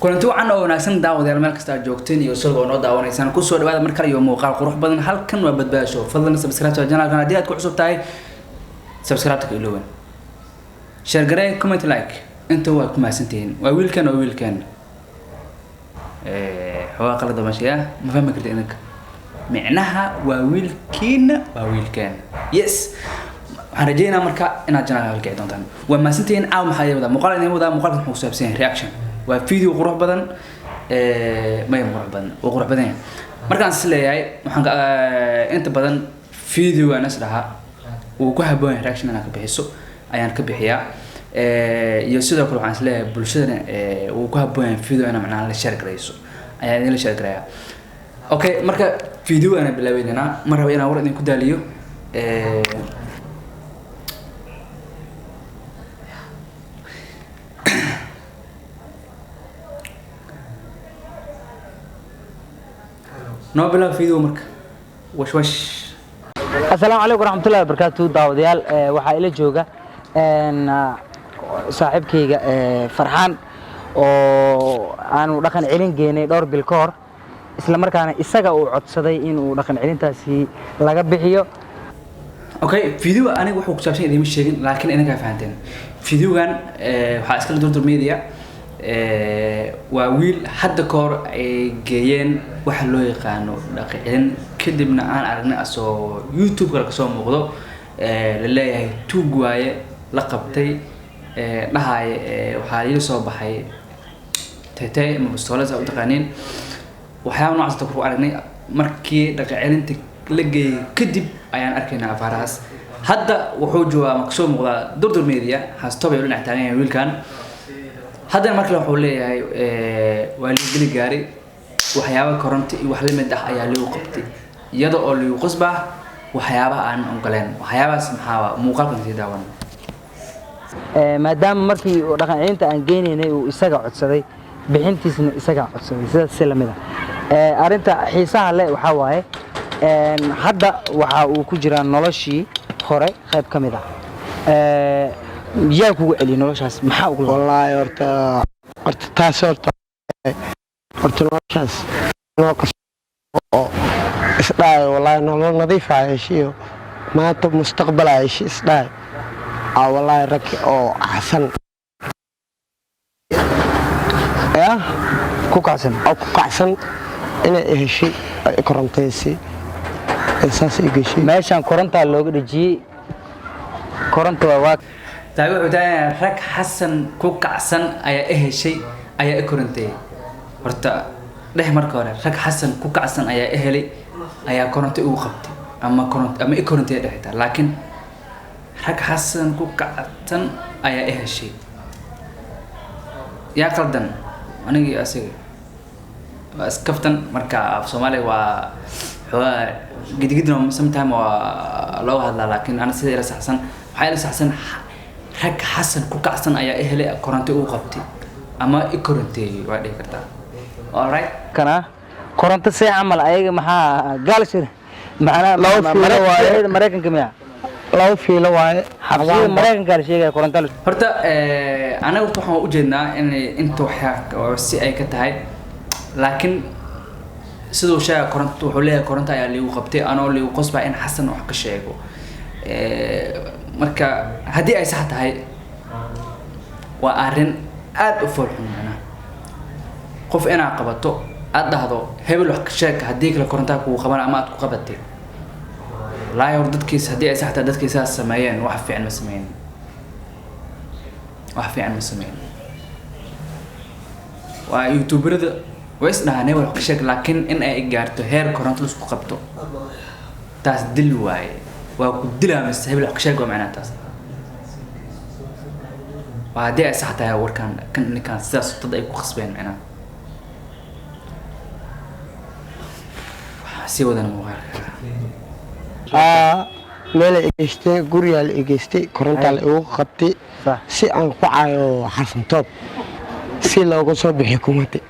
Kulanti wacan oo wanaagsan, daawadayaal, meel kasta aad joogteen iyo sidoo noo daawanaysaan, kusoo dhawaada mar kale iyo muuqaal qurux badan. Halkan waa Badbaasho. Fadlan subscribe to channelkan haddii aad ku cusub tahay, subscribe ka iloowan, share garee, comment, like, inta waa ku mahadsantihiin. Waa wiilkan, waa wiilkan xoogaa qalada meesha ma fahmi karta idinka micnaha. Waa wiilkiina, waa wiilkan. Yes, waxaan rajeynaa marka inaad channelka halkici doontaan. Waa mahadsantihiin. Caawa maxaa idin wadaa? Muuqaal idin wadaa. Muuqaalkan wuxuu ku saabsan yahay reaction. Waa video qurux badan, maya, qurux badan, waa qurux badan yahay. Markaan is leeyahay waxaan inta badan videogan is dhahaa wuu ku habboon yahay reaction inaad ka bixiso ayaan ka bixiyaa. Iyo sidoo kale waxaan is leeyahay bulshadana wuu ku habboon yahay video inaa macnaha la share garayso ayaan idin la share garayaa. Okay, marka video ana bilaabeynaa. Ma rabo inaan war idinku daaliyo. Noo bilaab video marka, wash wash. Asalaamu calaykum waraxmatullahi wabarakaatu, daawadayaal. Waxaa ila jooga saaxiibkayga Farxaan oo aanu dhaqan celin geenay dhowr bil ka hor, isla markaana isaga uu codsaday inuu dhaqan celintaasi laga bixiyo. Okay, video aniga wuxuu ku saabsan idiima sheegin, laakiin idinkaa fahanteen. Videogan waxaa iskala Durdur Media. Waa wiil hadda ka hor ay geeyeen waxa loo yaqaano dhaqan celin, kadibna aan aragnay asoo YouTube kale kasoo muuqdo, la leeyahay tuug waaye, la qabtay, dhahaye waxaa ii soo baxay tete ama bastoolada u taqaaniin, waxyaaba noocaas ku aragnay. Markii dhaqan celinta la geeyay kadib ayaan arkaynaa afaarahaas. Hadda wuxuu joogaa ama kasoo muuqdaa Durdur Media, hastob ayuu dhinac taagan yahay wiilkan. Haddana markale wuxuu leeyahay waa liigeli gaari, waxyaaba koronto iyo wax lamid ah ayaa lagu qabtay, iyada oo lagu qasbaa waxyaabaha aan ogoleen. Waxyaabahaas maxaa? Muuqaalkan sii daawan. Maadaama markii uu dhaqan celinta aan geenaynay uu isaga codsaday, bixintiisna isagaa codsaday, sidaas si lamid ah. Arrinta xiisaha leh waxaa waaye hadda waxa uu ku jiraa noloshii hore qayb ka mid ah. Yaa kugu celiyay noloshaas? Maxaa ugu Wallaahi horta taas horta noloshaas noo oo isdhaay, wallaahi nolol nadiif aa heshiyo, maanta mustaqbal aa heshi isdhaay aa, wallaahi rag oo xasan ya ku kacsan oo ku kacsan inay heshay ay korontaysay, saas ay gashay. Meeshaan korontaa looga dhejiyey, koronta waa Taagi wuxuu taagan, rag Xasan ku kacsan ayaa i heshay, ayaa i koronteeyey. Horta dheh marka hore rag Xasan ku kacsan ayaa i helay, ayaa koronto igu qabtay ama koronto ama i koronteeyey dheh xitaa, laakiin rag Xasan ku kacsan ayaa i heshay. Yaa qaldan? Anigii asiga waa iskaftan. Marka af Soomaaliga waa xoogaa gidigidna, sometime waa looga hadlaa, laakiin ana sida ila saxsan, waxaa ila saxsan rag Xasan ku kacsan ayaa i helay, koronto igu qabtay ama i koronteeyey waa dhihi kartaa. Alright. Kana koronto see camal ayaga maxaa gaalshir macnaha? Laba fiilo waaye. Maraykanka miya? Laba fiilo waaye. Xabsiyada Maraykanka la sheegaya koronto. Horta anaga horta waxaan ujeednaa inay inta waxyaa si ay ka tahay, laakiin siduu sheega koronto, wuxuu leeyahay koronto ayaa liigu qabtay anoo liigu qosbaa in Xasan wax ka sheego. Marka haddii ay sax tahay waa arrin aada u foolxun, macnaha qof inaad qabato aad dhahdo hebel wax ka sheeg, haddii kale korontaa kugu qaban ama aad ku qabatay. Wallaahi hor dadkiis haddii ay sax tahay, dadkii saas sameeyeen wax fiican ma sameyn, wax fiican ma sameyn. Waa youtuberada way is dhahaan hebel wax ka sheeg, laakiin in ay gaarto heer koronto laisku qabto, taas dil waaye. Waa ku dilaa mise hebel wax ka sheeg waa macnaha. Taas waa haddii ay sax tahay warkaan kan ninkaan sidaas dad ay ku khasbeen macnaha. Waxaa sii wadana muuqaalka. Aa, meela igeystay, gurigaa la igeystay, korontaa la igu qabtay si aan ku caayo Xasan Toob, si looga soo bixiyo kumate.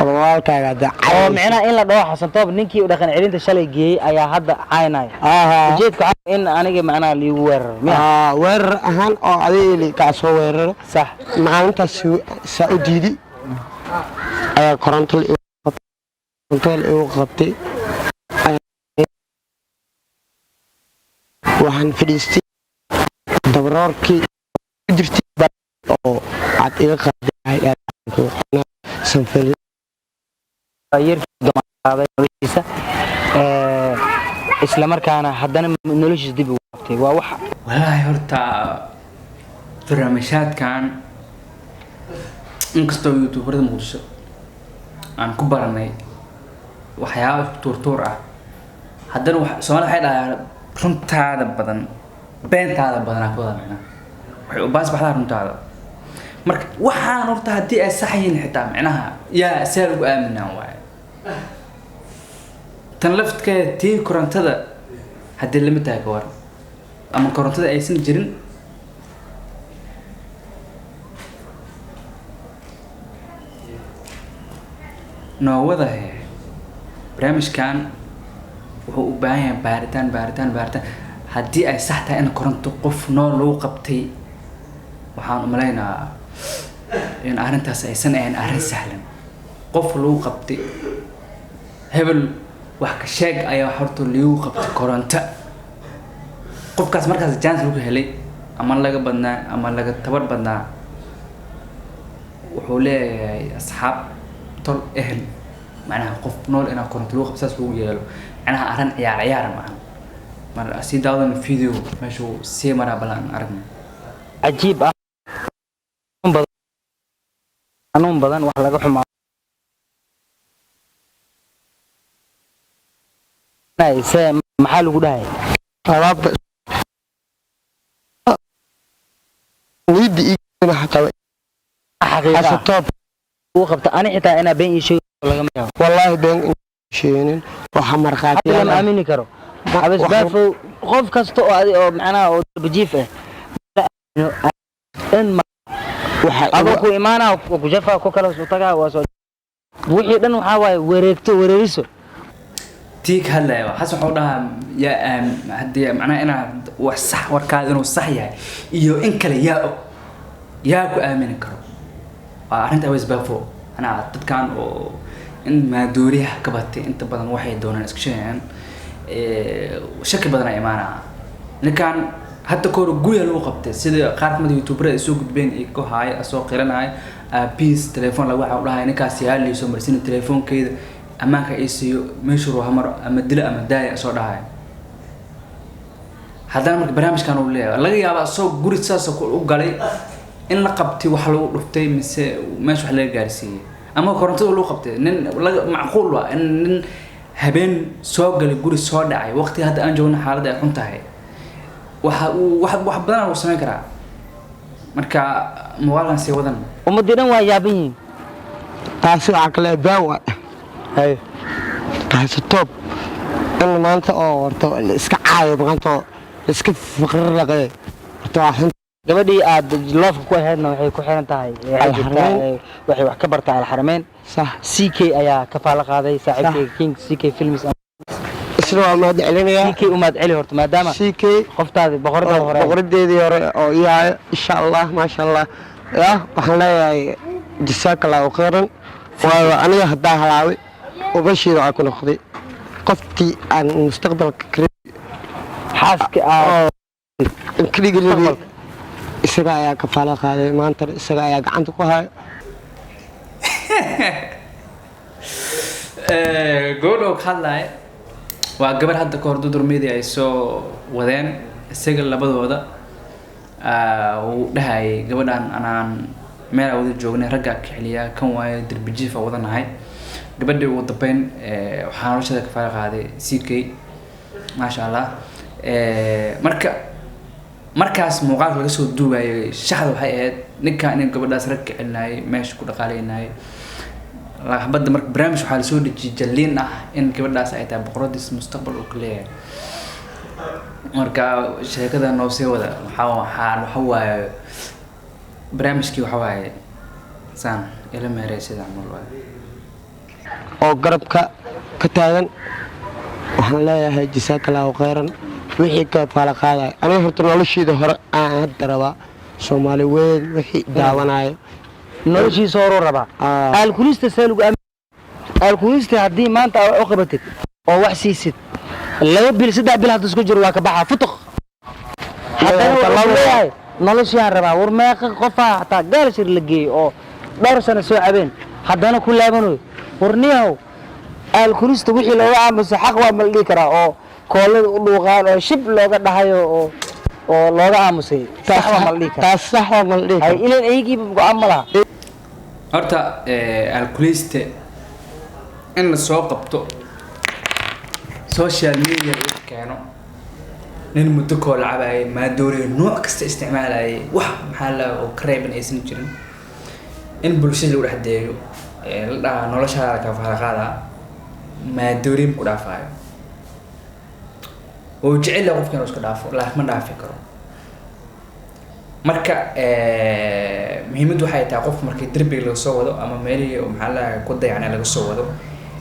Walaalkaaga hadda Oo micnaha in la dhaho Xasan Toob ninkii dhaqan celinta shalay geeyey ayaa hadda caynaya. Ujeedka waxaa in aniga macnaha liigu weeraro miya? Weerar ahaan oo adiga kaa soo weeraro. Sax. Maalintaas saa u diidi ayaa koronto la igu qabtay. Waxaan fadhiistay dabroorkii ku jirtay oo aad iga qaaday. Yarkii damaaday noloshiisa, isla markaana haddana noloshiisa dib ugu qabtay, waa wax. Walaahi horta barnaamijyaadkan, inkastoo youtuberada Muqdisho aan ku baranay waxyaaba isku tuurtuur ah, haddana Soomaalida waxay dhahaa runtaada badan beentaada badanaa ka wada, macnaha waxay u baas baxdaa runtaada. Marka waxaan horta haddii ay sax yihiin xitaa, macnaha yaa see lagu aaminaa waaye? Tan lafteeda tii korontada haddii lamid tahay ka waran, ama korontada aysan jirin? Noowada he barnaamijkan wuxuu u baahan yahay baaritaan, baaritaan, baaritaan. Haddii ay sax tahay in koronto qof nool lagu qabtay, waxaan umaleynaa in arrintaas aysan ahayn arrin sahlan. Qof lagu qabtay hebel wax ka sheeg ayaa horta lagu qabtay koronto, qofkaas markaas chance lagu helay ama laga badnaa ama laga tabar badnaa, wuxuu leeyahay asxaab, tol, ehel. Macnaha qof nool inaa koronto lagu qabto saas lagu yeelo, macnaha arrin ciyaar ciyaar maahan. Mar sii daawadana video meeshuu sii maraa, bal aan aragno. Cajiib ah, xanuun badan, wax laga xumaa se maxaa lagu dhahay? Alaabta niyadda ii xataa. Xaqiiqa. Xasan Toob. Uu qabta ani xitaa inaa been ii sheego lagama yaabo. Wallaahi been sheegin, waxa hadda markhaatiyaal lama ah. Aamini karo Abes Baafow, qof kasta oo adi oo macnaha oo darbajiif ah la aamino in waxa adoo ku imaanaa ku jafa ku kala soo tagaa, waa soo wixii dhan waxaa waaye wareegto wareeriso. Tii ka hadlaya xasan wuxuu dhahaa yaa haddii macnaha inaad wax sax warkaada inuu sax yahay iyo in kale yaa og, yaa ku aamini karo? Waa arrinta Aweys Baafo. Anaa dadkan oo in maadooriyaha ka batay inta badan waxay doonaan isku sheegayaan, shaki badan ayaa imaanaya. Ninkan hadda ka hor gurya lagu qabtay, sida qaar kamid ah youtuberada ay soo gudbeen iyo ku haaya soo qiranaya aabihiis telefoon lagu waxa u dhahay ninkaas yaa liisoo marsin telefoonkeeda ammaanka ii siiyo, meeshuu rabo ha maro ama dilo ama daaya soo dhahaya. Haddana marka barnaamijkan uu leeyahay laga yaabaa isagoo guri sidaas u galay in la qabtay, wax lagu dhuftay mise meesha wax laga gaarsiiyey ama korontada lagu qabtay. Nin laga macquul waa in nin habeen soo galay guri soo dhacay, waqti hadda aan joogno xaaladda ay xun tahay, waxa uu wax badan lagu samayn karaa. Marka muuqaalkan sii wadan. Ummadii dhan waa yaaban yihiin. Taasi waxaa kale been waay. Haye. Taasi Toob in maanta oo horta la iska caayo, maanta oo la iska fiqriraqee horta waa xun. Gabadhii aad loofka ku ahaydna waxay ku xiran tahay, waxay joogtaa, Alxarameyn. Waxay wax ka bartaa Alxarameyn. Sax. CK ayaa ka faala qaaday, saaxiibkayga King CK Films. Isna waa mahad celinayaa. CK umaad celi horta maadaama CK qoftaadi boqoradaada hore. Boqoradeedii hore oo ii hayo, insha Allah, maasha Allah, ya waxaan leeyahay jasaaka Allahu khayran, waayo aniga haddaa halaabay ubashiida waxaa ku noqday qoftii aan mustaqbalka xaaska aad ka dhigi rabay, isaga ayaa kafaalo qaaday, maantana isaga ayaa gacanta ku hayo. Gabadha oo ka hadlaaya waa gabar hadda ka hor Dudur Media ay soo wadeen isaga labadooda. Uu dhahayay gabadhan anaan meel aan wada joognay raggaa ka xiliyaa kan waaye derbijiif aan wada nahay. Gabadhii ugu dambeyn waxaa nolosheeda kafaalo qaaday CK, maasha Allah. Marka markaas muuqaalka laga soo duubayay shaxda waxay ahayd ninkan in gabadhaas rag ka celinayay, meesha ku dhaqaaleynayay laxbadda. Marka barnaamij waxaa lasoo dejiyay jaliin ah in gabadhaas ay tahay boqoradiis mustaqbal uu ka leeyahay. Marka sheekada noo sii wada, waxaa waaye barnaamijkii waxaa waaye saan ila meeray sida camal waaye. Oo garabka ka taagan waxaan leeyahay jasaakallaahu khayran. Wixii ka faala qaadaya, aniga horta noloshiida hore aan hadda rabaa. Soomaali weyn wixii daawanayo. Noloshiisa horuu rabaa. Aalkulista see lagu aalkulista? Haddii maanta aa wax u qabatid oo wax siisid, 2 bil, 3 bil hadda isku jiro, waa ka baxaa futuq. Haddana wuxuu leeyahay noloshiaan rabaa. War meeqa qofaa xataa gaalshir la geeyey oo dhowr sano soo cabeen, haddana ku laabanayo? War niyahow, aalkulista wixii looga aamuso xaq waa ma la dhihi karaa oo koolada u dhuuqaan oo shib looga dhahayo oo looga aamusay, sax waa ma la dhihi karaa? Taas sax waa ma la dhihi hay karaa. Ilan iyagiiba go'aan ma laha. Horta alkuliste in la soo qabto, social media lagu keeno, nin muddo koo lacabayay, maadooriyo nooc kasta isticmaalayay, wax maxaa la oo ka reeban aysan jirin, in bulshada lagu dhex deeyo ee la dhahaa noloshaada kafaala qaada, maadooriyin ku dhaafaayo. Wuu jecel yahay qofka inuu iska dhaafo, laakiin ma dhaafi karo. Marka muhiimaddu waxay tahay qofka markii derbiga laga soo wado ama meelihii oo maxaa la ku dayacnay laga soo wado,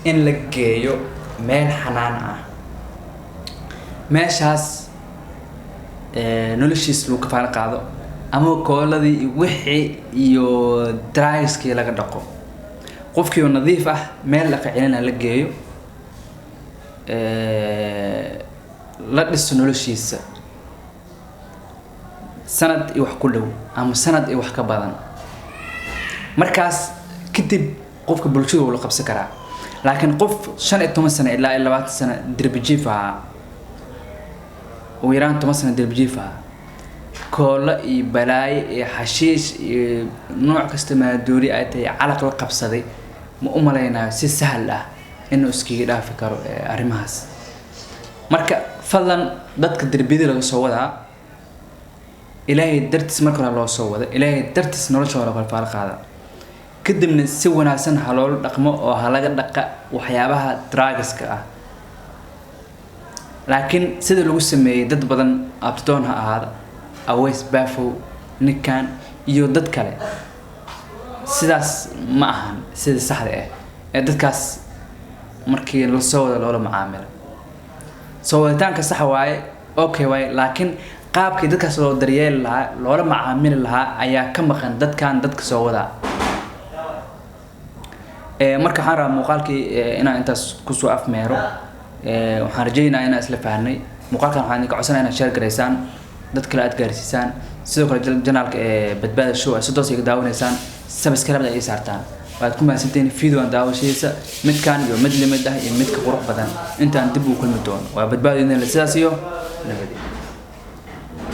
in la geeyo meel xanaan ah, meeshaas noloshiis lagu kafaalo qaado ama kooladii iyo wixii iyo drugskii laga dhaqo, qofkii oo nadiif ah meel dhaqa celina la geeyo, la dhiso noloshiisa sanad iyo wax ku dhow ama sanad iyo wax ka badan. Markaas kadib qofka bulshada wuu la qabsan karaa. Laakiin qof 15 sano ilaa iyo 20 sano derbi jiif ahaa, ugu yaraan 10 sano derbi jiif ahaa, koolo iyo balaayo iyo xashiish iyo nooc kasta maadoori ay tahay calaq la qabsaday, ma u malaynayo si sahal ah inuu iskaga dhaafi karo arrimahaas. Marka fadlan, dadka derbiyada laga soo wadaa, Ilaahay dartiis marka hore loo soo wada, Ilaahay dartiis noloshooda falfaal qaada, kadibna si wanaagsan ha loola dhaqmo oo ha laga dhaqa waxyaabaha drugska ah. Laakiin sida lagu sameeyey dad badan, Abtidoon ha ahaada, Aweys Bafow, ninkan iyo dad kale, sidaas ma ahan sida saxda ah ee dadkaas markii lasoo wada loola macaamilo. Soo waditaanka sax waaye, okay waaye, laakiin qaabkii dadkaas loo daryeeli lahaa, loola macaamili lahaa ayaa ka maqan dadkan dadka soo wadaa. Marka waxaan rabaa muuqaalkii inaan intaas kusoo afmeero. Waxaan rajaynayaa inaan isla fahnay muuqaalkan. Waxaan idinka codsanaya inaad share garaysaan, dad kale aad gaarsiisaan. Sidoo kale channelka ee Badbaada Show aad si toos iga daawanaysaan, subscribe ay saartaan. Waad ku mahadsantihiin video-an daawashadiisa. Midkan iyo mid limid ah iyo midka qurux badan intaan dib ugu kulmi doono, waa Badbaado idin le sidaas iyo nabadi.